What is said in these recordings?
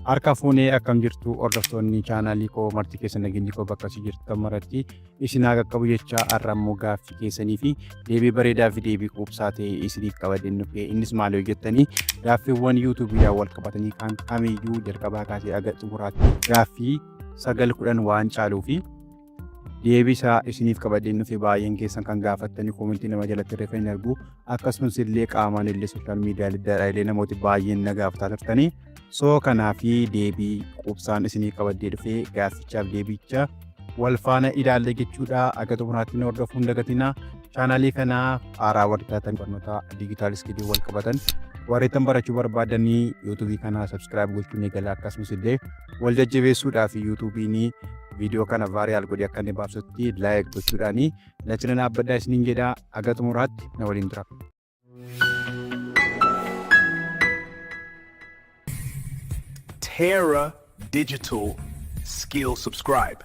Harka fuunee, akkam jirtu hordoftoonni chaanaalii koo marti keessa? Nageenyi koo bakka isin jirtan maratti isin haa qaqqabu jecha, har'a immoo gaaffii keessanii fi deebii bareedaa fi deebii quubsaa ta'e isiniif qabadeen dhufe. Innis maal yoo jettanii, gaaffiiwwan YouTubeiidhaan wal qabatanii kan kamiyyuu jalqabaa kaasee haga xumuraatti gaaffii 9 10 waan caaluu fi deebii isaa isiniif qabadeen dhufe. Baay'een keessan kan gaafattanii commentii nama jalatti irra kan argu, akkasumas illee qaamaan illee social media adda illee namooti baay'een na gaafataa turtanii. So kanaafi deebii quubsaan isinii qabadee dhufee gaaffichaaf deebicha wal faana ilaalle jechuudha. Akka xumuraatti nu hordofuun hin dagatinaa. Chaanaalii kanaa haaraa warri taatan, barnoota digital skillii wal qabatan warreettan barachuu barbaadanii YouTubeii kanaa subscribe gochuun eegala. Akkasumas illee wal jajjabeessuudhaaf YouTubeiin viidiyoo kana viral godhee akka inni baabsutti like gochuudhaani na cina dhaabbadhaa isiniin jedha. Aga xumuraatti na waliin tura. Terra Digital Skill Subscribe.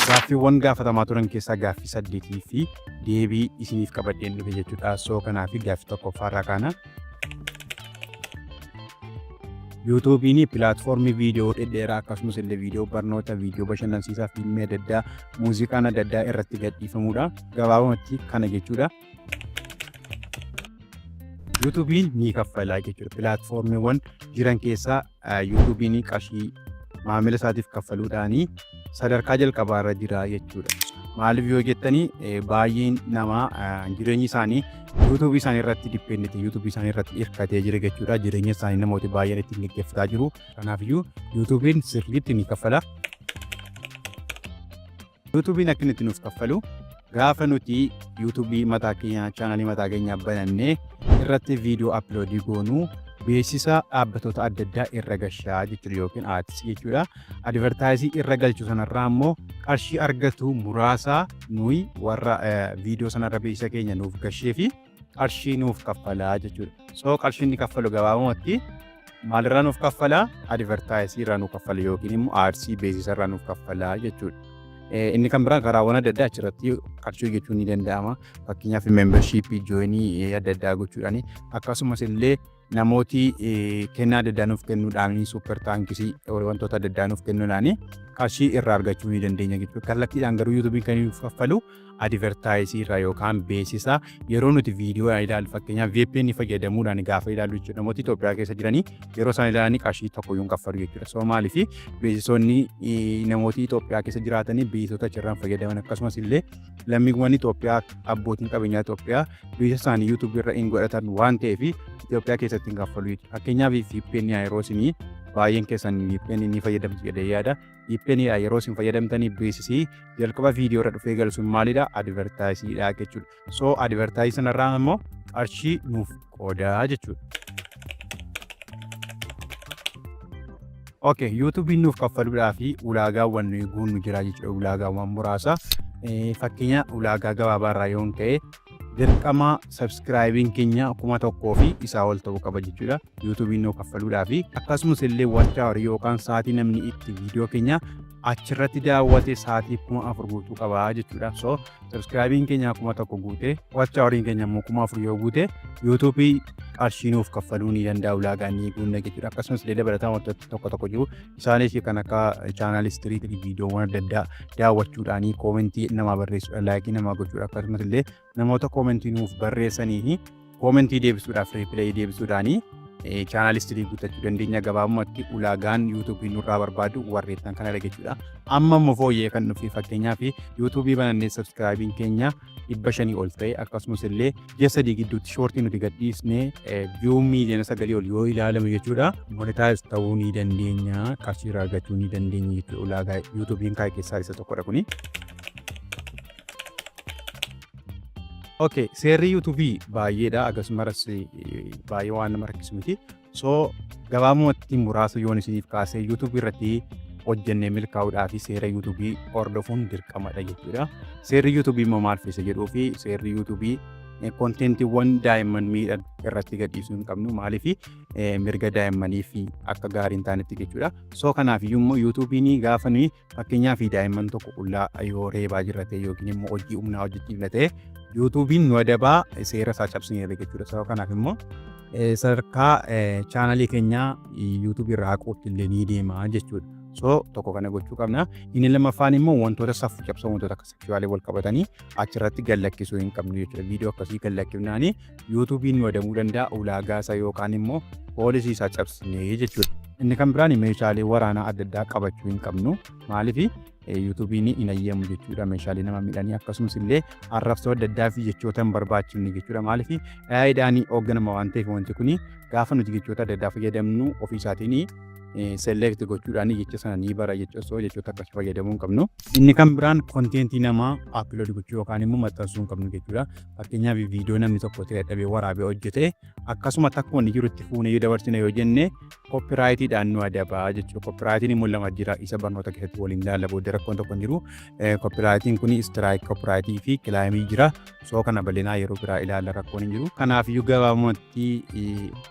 Gaaffiiwwan gaafatamaa turan keessaa gaaffii saddeetii fi deebii isiniif qabadheen dhufe jechuudha. So kanaaf gaaffii tokkoffaarraa kaana. YouTubeiin platformii viidiyoo dhedheeraa, akkasumas illee viidiyoo barnoota, viidiyoo bashannansiisaa, fiilmii adda addaa, muuziqaan adda addaa irratti gadhiifamudha. Gabaabumatti kana jechuudha. YouTubeiin ni kaffalaa jechuudha. Platformiiwwan jiran keessaa YouTubeiin qarshii maamila isaatiif kaffaluudhaanii sadarkaa jalqabaarra jira jechuudha. Maaliif yoo jettanii, baay'een namaa jireenyi isaanii YouTubeii isaanii irratti dependent, YouTubeii isaanii irratti hirkatee jira jechuudha. Jireenya isaanii namooti baay'een ittiin gaggeeffataa jiru. Kanaafiyyuu YouTubeiin sirriitti ni kaffala. YouTubeiin akka inni itti nuuf kaffalu, gaafa nuti YouTubeii mataa keenyaa, chaanaalii mataa keenyaa banannee irratti viidiyoo uploadii goonuu, beeksisa dhaabbatoota adda addaa irra gashaa jechuudha yookiin ads jechuudha. Advertiseii irra galchu sanarraa immoo qarshii argatu muraasa nuyi warra viidiyoo sanarra beeksisa keenya nuuf gashee fi qarshii nuuf kaffalaa jechuudha. So qarshii inni kaffalu gabaabumatti maalirraa nuuf kaffalaa? Advertiseii irraa nuuf kaffala yookiin immoo adsii, beeksisa irraa nuuf kaffalaa jechuudha. Inni kan biraan karaawwan adda addaa achirratti qarshii hojjechuun ni danda'ama. Fakkeenyaaf membershipii joinii adda addaa gochuudhaan, akkasumas illee namooti kennaa adda addaa nuuf kennuudhaan, super thanksii wantoota adda addaa nuuf kennuudhaan qarshii irraa argachuu ni dandeenya jechuudha. Kallattiidhaan garuu YouTubeiin kan nuuf kaffalu advertiseii irraa yookaan beeksisa yeroo nuti viidiyoo ilaallu, fakkeenyaaf VPN fayyadamuudhaan gaafa ilaallu jechuudha. Namooti Itoophiyaa keessa jiranii yeroo isaan ilaalanii qarshii tokko iyyuu hin kaffalu jechuudha. So maaliif beeksisoonni namooti Itoophiyaa keessa jiraatanii beeksisoota achirraan fayyadaman, akkasumas illee lammiiwwan Itoophiyaa, abbootiin qabeenyaa Itoophiyaa beeksisa isaanii YouTubeii irra hin godhatan waan ta'eef Itoophiyaa keessatti hin kaffalu jechuudha. Fakkeenyaaf VPN yeroo isinii, baay'een keessan VPN ni fayyadamtu jedhee yaada. VPN yeroo isin fayyadamtanii beeksisii jalqaba viidiyoo irra dhufee galu sun maalidha? Advertiseiidha jechuudha. So advertiseii sanarraa immoo qarshii nuuf qoodaa jechuudha. Okay, YouTubeiin nuuf kaffaluudhaa fi ulaagaawwan nuyi guunnu jira jechuudha. Ulaagaawwan muraasa. Fakkeenya ulaagaa gabaabaa irraa yoon ka'e, dirqama subscribeiin keenya 1000 fi isaa ol ta'uu qaba jechuudha. YouTubeiin nuuf kaffaluudhaa fi akkasumas illee watch hour yookaan sa'aatii namni itti viidiyoo keenya achirratti daawwate sa'aatii 4000 guutuu qaba jechuudha. So subscribeiin keenya 1000 guute, watch houriin keenya immoo 4000 yoo guute, YouTubeii qarshii nuuf kaffaluu ni danda'a, ulaagaa ni guunna jechuudha. Akkasumas illee dabalataan wantoota tokko tokko jiru. Isaanis kan akka channel history, viidiyoowwan adda addaa daawwachuudhaanii, commentii namaa barreessuudhaan, likeii namaa gochuudha, akkasumas illee namoota commentii nuuf barreessanii fi commentii deebisuudhaaf, replyii deebisuudhaanii channel history guuttachuu dandeenya. Gabaabumatti ulaagaan YouTubeii nurraa barbaadu warreettan kanadha jechuudha. Amma immoo fooyyee kan dhufe, fakkeenyaaf YouTubeii banannee subscribeiin keenya 500 ol ta'e, akkasumas illee ji'a 3 gidduutti shortii nuti gadhiisnee view 9 miiliyoona ol yoo ilaalamu jechuudha. Monetize ta'uu ni dandeenya, qarshii irraa argachuu ni dandeenya jechuudha. Ulaagaa YouTubeiin kaa'e keessaa isa tokkodha kuni. Okay, seerri YouTubeii baay'eedha, akkasumas baay'ee waan nama rakkisu miti. So gabaabumatti muraasa yoon isiniif kaasee, YouTubeii irratti hojjennee milkaa'uudhaa fi seera YouTubeii hordofuun dirqamadha jechuudha. Seerri YouTubeii immoo maal feesa jedhuu fi seerri YouTubeii contentiiwwan daa'imman miidhan irratti gadhiisuu hin qabnu, maaliif mirga daa'immanii fi akka gaarii hin taanetti jechuudha. So kanaaf iyyuu immoo YouTubeiin gaafa nuyi fakkeenyaaf daa'imman tokko qullaa yoo reebaa jirra ta'e yookiin immoo hojii humnaa hojjechiifna ta'e, YouTubeiin nu adabaa, seera isaa cabsineerra jechuudha. Sababa kanaaf immoo sadarkaa channelii keenyaa YouTubeii irraa haquutti illee ni deema jechuudha. So tokko kana gochuu qabna. Inni lammaffaan immoo wantoota safuu cabsan, wantoota akka sexualii wal qabatanii achirratti gallakkisuu hin qabnu jechuudha. Viidiyoo akkasii gallakkifnaanii YouTubeiin nu adamuu danda'a, ulaagaa isaa yookaan immoo policy isaa cabsinee jechuudha. Inni kan biraan meeshaalee waraanaa adda addaa qabachuu hin qabnu. Maaliif? YouTubeiin hin ayyamu jechuudha. Meeshaalee nama miidhanii, akkasumas illee arrabsoo adda addaa fi jechoota hin barbaachifne jechuudha. Maaliif? AIdhaan hoogganama waan ta'eef, wanti kun gaafa nuti jechoota adda addaa fayyadamnu ofii isaatiin select gochuudhaan jecha sana ni bara jecha. So jechoota akkasii fayyadamuu hin qabnu. Inni kan biraan contentii namaa upload gochuu yookaan immoo maxxansuu hin qabnu jechuudha. Fakkeenyaaf, viidiyoo namni tokko ta'e dadhabee waraabee hojjete akkasuma takkuma inni jirutti fuunee yoo dabarsine yoo jenne copyrightiidhaan nu adabaa jechuudha. Copyrightiin immoo lama jira, isa barnoota keessatti waliin ilaalla booddee, rakkoon tokko hin jiru. Copyrightiin kun strike copyrightii fi claimii jira. So kana bal'inaa yeroo biraa ilaalla, rakkoon hin jiru. Kanaafiyyuu gabaabumatti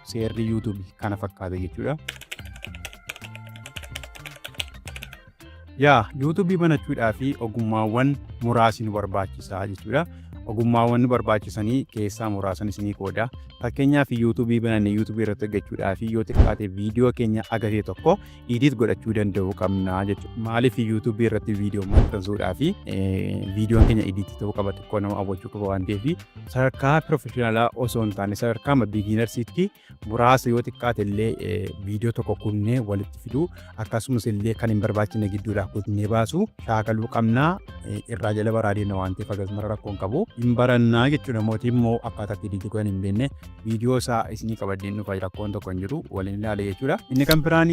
seerri YouTubeii kana fakkaata jechuudha. Yaa, YouTubeii banachuudhaa fi ogummaawwan muraasni nu barbaachisaa jechuudha. Ogummaawwan nu barbaachisanii keessaa muraasan isinii qooda. Fakkeenyaaf, YouTubeii banannee YouTubeii irratti hojjechuudhaa fi yoo xiqqaate viidiyoo keenya agatee tokko edit godhachuu danda'uu qabna jechuudha. Maaliif? YouTubeii irratti viidiyoo maxxansuudhaa fi viidiyoon keenya edit ta'uu qaba, xiqqoo nama hawwachuu qaba waan ta'eef, sadarkaa professionalaa osoo hin taane sadarkaa beginnersiitti muraasa yoo xiqqaate illee viidiyoo tokko kunnee walitti fiduu, akkasumas illee kan hin barbaachifne gidduudhaa kutnee baasu shaakaluu qabnaa. Irraa jala baraa deemna waan ta'eef akkasuma rakkoon qabu hin barannaa jechuudha. Namooti immoo akkaataa itti edit godhan hin beekne, viidiyoo isaa isinii qabadheen dhufa, rakkoon tokko hin jiru, waliin ilaale jechuudha. Inni kan biraan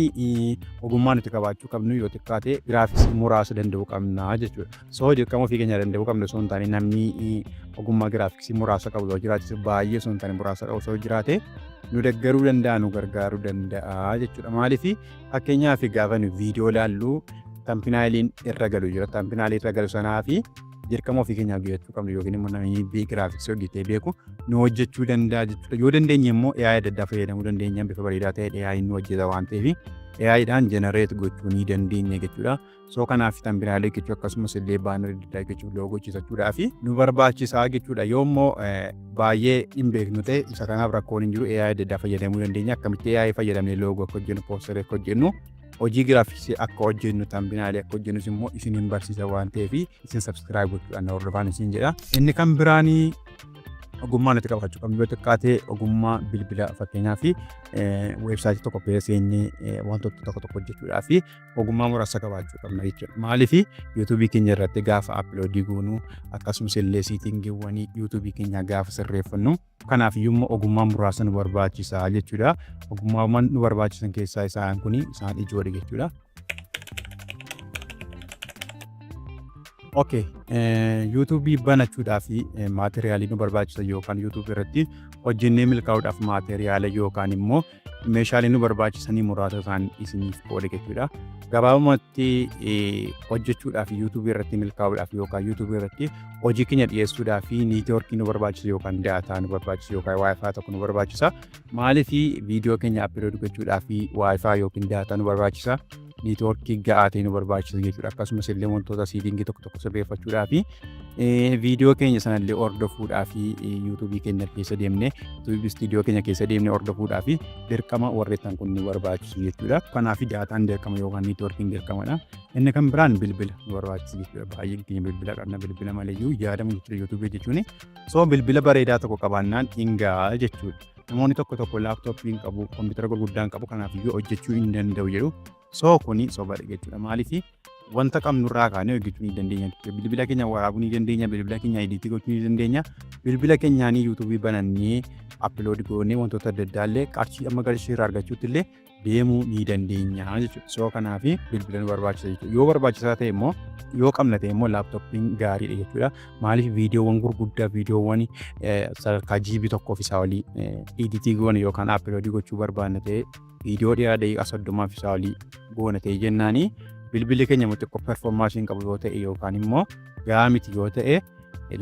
ogummaa nuti qabaachuu qabnu yoo xiqqaate graphicsii muraasa danda'uu qabna jechuudha. So dirqama ofii keenya danda'uu qabnu osoo hin taane, namni ogummaa graphicsii muraasa qabu yoo jiraate, baay'ee osoo hin taane muraasa qabu osoo jiraate, nu deeggaruu danda'a, nu gargaaruu danda'a jechuudha. Maaliif? Fakkeenyaaf, gaafa nu viidiyoo ilaallu thumbnailiin irra galu jira. Thumbnailii irra galu sanaa fi dirqama ofii keenyaa hojjechuu qabnu yookiin immoo namni graphicsii hojjetee beeku nu hojjechuu danda'a jechuudha. Yoo dandeenye immoo AI adda addaa fayyadamuu dandeenya, bifa bareedaa ta'e AI nu hojjeta waan ta'eef AIdhaan generate gochuu ni dandeenya jechuudha. So kanaaf thumbnailee jechuu, akkasumas illee bannerii adda addaa jechuun logo hojjetachuudhaa fi nu barbaachisaa jechuudha. Yoo immoo baay'ee hin beeknu ta'e, isa kanaaf rakkoon hin jiru, AI adda addaa fayyadamuu dandeenya. Akkamitti AI fayyadamnee logo akka hojjennu, posterii akka hojjennu, hojii graphicsii akka hojjennu, thumbnailee akka hojjennus immoo isin hin barsiisa waan ta'eef isin subscribe gochuudhaan na hordofaan isin jedha. Inni kan biraanii ogummaa nuti qabaachuu qabnu yoo xiqqaate ogummaa bilbila, fakkeenyaaf websiteii tokko keessa seennee wantoota tokko tokko hojjechuudhaa fi ogummaa muraasa qabaachuu qabna jechuudha. Maaliif? YouTubeii keenya irratti gaafa uploadii goonu, akkasumas illee settingiiwwan YouTubeii keenya gaafa sirreeffannu, kanaaf iyyuu immoo ogummaa muraasa nu barbaachisa jechuudha. Ogummaawwan nu barbaachisan keessaa isaan kun isaan ijoodha jechuudha. Okay, YouTubeii banachuudhaaf materialii nu barbaachisa yookaan YouTubeii irratti hojjennee milkaa'uudhaaf materiala yookaan immoo meeshaalee nu barbaachisanii muraasa isaan isiniif qoode jechuudha. Gabaabumatti hojjechuudhaaf, YouTubeii irratti milkaa'uudhaaf yookaan YouTubeii irratti hojii keenya dhiyeessuudhaaf networkii nu barbaachisa yookaan data nu barbaachisa yookaan WiFi tokko nu barbaachisa. Maaliif? Viidiyoo keenya upload gochuudhaaf WiFi yookiin data nu barbaachisa. Networkii ga'aa ta'e nu barbaachisa jechuudha. Akkasumas illee wantoota settingii tokko tokko sirreeffachuudhaaf, viidiyoo keenya sanallee hordofuudhaaf, YouTubeii keenya keessa deemnee, YouTube Studio keenya keessa deemnee hordofuudhaaf dirqama warreettan kun nu barbaachisu jechuudha. Kanaaf dataan dirqama yookaan networkiin dirqamadha. Inni kan biraan bilbila nu barbaachisa jechuudha. Baay'een keenya bilbila qabna, bilbila maleeyyuu yaadamu jechuudha YouTubeii jechuun. So bilbila bareedaa tokko qabaannaan hin ga'a jechuudha. Namoonni tokko tokko laptopii hin qabu, kompiitara gurguddaa hin qabu, kanaaf iyyuu hojjechuu hin danda'u jedhu. So kuni sobadha jechuudha. Maaliif? Wanta qabnurraa kaanee hojjechuu ni dandeenya. Bilbila keenya waraabuu ni dandeenya, bilbila keenya editii gochuu ni dandeenya. Bilbila keenyaanii YouTubeii banannee upload goonee wantoota adda addaa illee qarshii amma qarshii irraa argachuutti illee deemuu ni dandeenya jechuudha. So kanaaf bilbila nu barbaachisa jechuudha. Yoo barbaachisaa ta'e immoo, yoo qabna ta'e immoo, laptopiin gaariidha jechuudha. Maaliif? Viidiyoowwan gurguddaa, viidiyoowwan sadarkaa GB tokkoof isaa olii editii goone yookaan uploadii gochuu barbaanna ta'e, viidiyoo dheeraa daqiiqaa 30f isaa olii goona ta'e jennaanii, bilbilli keenya immoo xiqqoo performancii hin qabu yoo ta'e yookaan immoo gahaa miti yoo ta'e,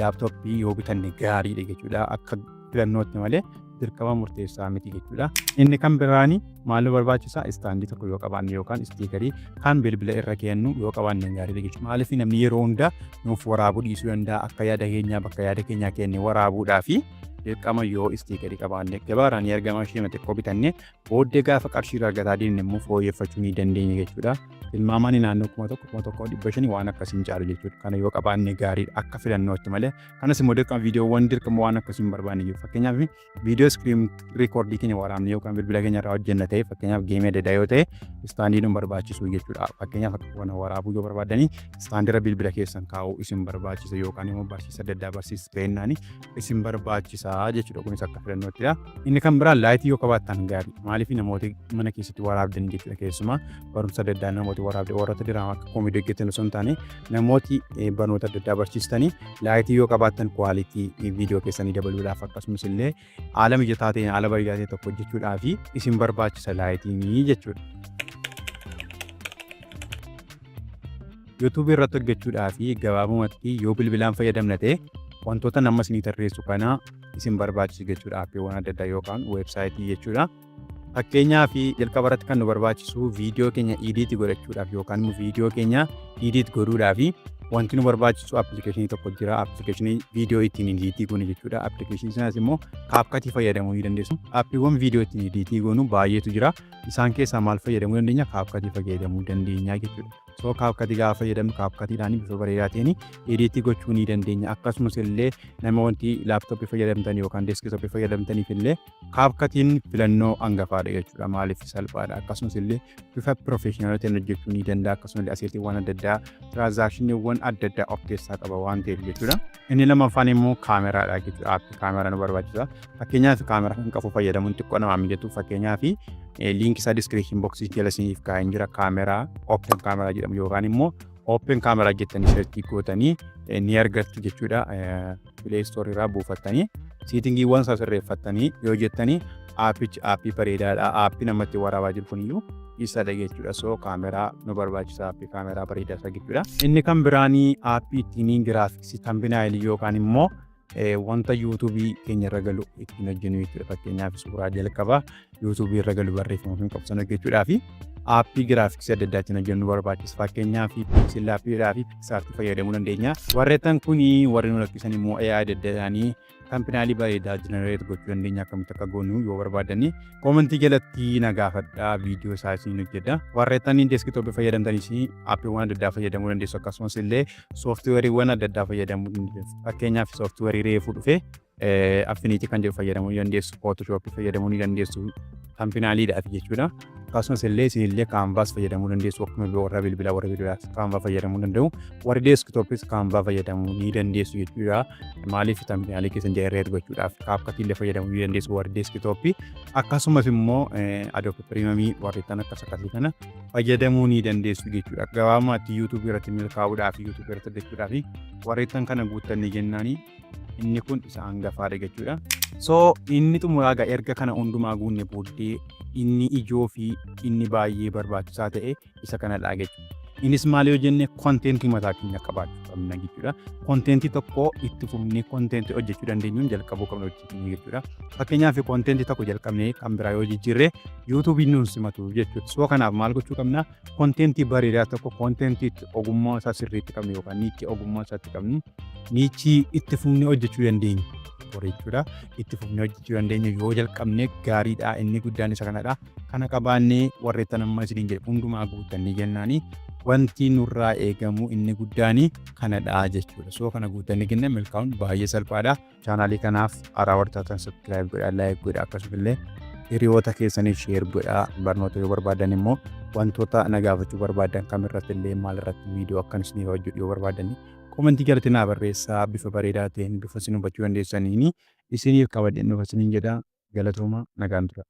laptopii yoo bitanne gaariidha jechuudha. Akka filannootti malee Dirqama murteessaa miti jechuudha. Inni kan biraani maal nu barbaachisa? Stand tokko yoo qabaanne yookaan sticker kan bilbila irra kennu yoo qabaanne gaariidha jechuudha. Maaliif? Namni yeroo hunda nuuf waraabuu dhiisuu danda'a. Akka yaada keenyaa bakka yaada keenyaa kennee waraabuudhaa fi dirqama yoo sticker qabaanne, gabaarraa ni argama, ishee xiqqoo bitannee booddee gaafa qarshii irraa argataa deemne immoo fooyyeffachuu ni dandeenya jechuudha. Tilmaamaan naannoo 1000, 1500 waan akkasiin caalu jechuudha. Kana yoo qabaanne gaariidha akka filannootti malee. Kanas immoo dirqama viidiyoowwan dirqama waan akkasii hin barbaanne jiru. Fakkeenyaaf, viidiyoo screen record keenya waraabne yookaan bilbila keenya irraa hojjenna ta'e, fakkeenyaaf game adda addaa yoo ta'e, stand nu barbaachisu jechuudha. Fakkeenyaaf, akka kana waraabuu yoo barbaadanii standirra bilbila keessan kaa'uu isin barbaachisa yookaan immoo barsiisa adda addaa barsiisu ta'ennaan isin barbaachisa jechuudha. Kunis akka filannoottidha. Inni kan biraan light yoo qabaattan gaarii. Maaliif? Namooti mana keessatti waraabdan jechuudha. Keessumaa barumsa adda addaa namooti waraabdan, warroota diraamaa akka comedy hojjetan osoo hin taane, namooti barnoota adda addaa barsiistanii light yoo qabaattan quality viidiyoo keessanii dabaluudhaaf, akkasumas illee haala mijataa ta'een, haala bareedaa ta'e tokko hojjechuudhaaf isin barbaachisa lightiin jechuudha. YouTube irratti hojjechuudhaaf gabaabumatti yoo bilbilaan fayyadamna ta'e, wantoota nama isinii tarreessu kana isin barbaachisu jechuudha. Appiiwwan adda addaa yookaan website jechuudha. Fakkeenyaaf, jalqaba irratti kan nu barbaachisu viidiyoo keenya edit godhachuudhaaf yookaan immoo viidiyoo keenya edit godhuudhaaf wanti nu barbaachisu application tokko jira. Application viidiyoo ittiin edit goonu jechuudha. Application sanas immoo CapCut fayyadamuu ni dandeessu. Appiiwwan viidiyoo ittiin edit goonu baay'eetu jira. Isaan keessaa maal fayyadamuu dandeenya? CapCut fayyadamuu dandeenya jechuudha. So CapCut gaafa fayyadamnu, CapCutiidhaan bifa bareedaa ta'een edit gochuu ni dandeenya. Akkasumas illee nama wanti laptop fayyadamtan yookaan desktop fayyadamtaniif illee CapCutiin filannoo hangafaadha jechuudha. Maaliif? Salphaadha. Akkasumas illee bifa professional ta'een hojjechuu ni danda'a. Akkasumas illee assetiiwwan adda addaa, transitioniiwwan adda addaa of keessaa qaba waan ta'eef jechuudha. Inni lammaffaan immoo kaameraadha jechuudha. App kaameraa nu barbaachisa. Fakkeenyaaf, kaameraa kan qabu fayyadamuun xiqqoo namaa mijatu. Fakkeenyaaf, link isaa description box jala isiniif kaa'een jira. Kaameraa Open Camera jedhamu yookaan immoo Open Camera jettanii search gootanii ni argattu jechuudha. Play Store irraa buufattanii settingiiwwan isaa sirreeffattanii yoo jettanii, appichi app bareedaadha. App namatti waraabaa jiru kuniyyuu isadha jechuudha. So kaameraa nu barbaachisa, app kaameraa bareedaa isa jechuudha. Inni kan biraanii app ittiin graphics thumbnail yookaan immoo wanta YouTube keenya irra galu ittiin hojjennu jechuudha. Fakkeenyaaf, suuraa jalqabaa YouTube irra galu barreeffama kan qabu sana hojjechuudhaa fi app graphics adda addaa ittiin hojjennu barbaachisa. Fakkeenyaaf, PixelLabiidhaa fi PicsArt fayyadamuu dandeenya. Warreettan kuni warri nu rakkisan immoo AI adda addaadhaanii thumbnail bareedaa generate gochuu dandeenya. Akkamitti akka goonu yoo barbaadani comment jalatti na gaafadhaa, viidiyoo isaa isin hojjedha. Warreettan desktop fayyadamtanis appiiwwan adda addaa fayyadamuu dandeessu, akkasumas illee softwareiiwwan adda addaa fayyadamuu dandeessu. Fakkeenyaaf, software reefuu dhufe Affinity kan jedhu fayyadamuu ni dandeessu, Photoshop fayyadamuu ni dandeessu thumbnailiidhaaf jechuudha. Akkasumas illee isinillee Canvas fayyadamuu dandeessu. Akkuma warra bilbilaa, warra bilbilaa Canva fayyadamuu danda'u. Warri desktopis Canva fayyadamuu ni dandeessu jechuudha. Maaliif? Thumbnail keessan generate gochuudhaaf CapCut illee fayyadamuu ni dandeessu warri desktop. Akkasumas immoo Adobe Premiere warri tan akkas akkasii kana fayyadamuu ni dandeessu jechuudha. Gabaabumatti YouTube irratti milkaa'uudhaaf, YouTube irratti hojjechuudhaaf warreettan kana guuttannee jennaanii inni kun isa hangafaadha jechuudha. So inni xumuraa egaa erga kana hundumaa guunne booddee inni ijoo fi inni baay'ee barbaachisaa ta'e isa kanadha jechuudha. Innis maal yoo jenne, content mataa keenya qabaachuu qabna jechuudha. Content tokko itti fufnee content hojjechuu dandeenyuun jalqabuu qabna hojii keenya jechuudha. Fakkeenyaaf, content tokko jalqabnee kan biraa yoo jijjiirre YouTubeiin nuun simatu jechuudha. So kanaaf maal gochuu qabna? Content bareedaa tokko, content itti ogummaa isaa sirriitti qabnu yookaan niche ogummaa isaatti qabnu, niche itti fufnee hojjechuu dandeenyu jechuudha. Itti fufnee hojjechuu dandeenyu yoo jalqabne gaariidha. Inni guddaan isa kanadha. Kana qabaannee warreettan amma isiniin jedhe hundumaa guuttannee jennaanii wanti nurraa eegamu inni guddaan kanadha jechuudha. So kana guuttannee kenne milkaa'uun baay'ee salphaadha. Channel kanaaf haaraa warri taatan subscribe godhaa, like godhaa, akkasumallee hiriyoota keessaniif share godhaa. Barnoota yoo barbaadan immoo, wantoota na gaafachuu barbaadan kamirratti illee, maal irratti viidiyoo akkan isiniif hojjedhu yoo barbaadan, comment jalatti naa barreessaa. Bifa bareedaa ta'een, bifa isin hubachuu dandeessaniin isiniif qabadheen dhufa isiniin jedha. Galatooma, nagaan tura.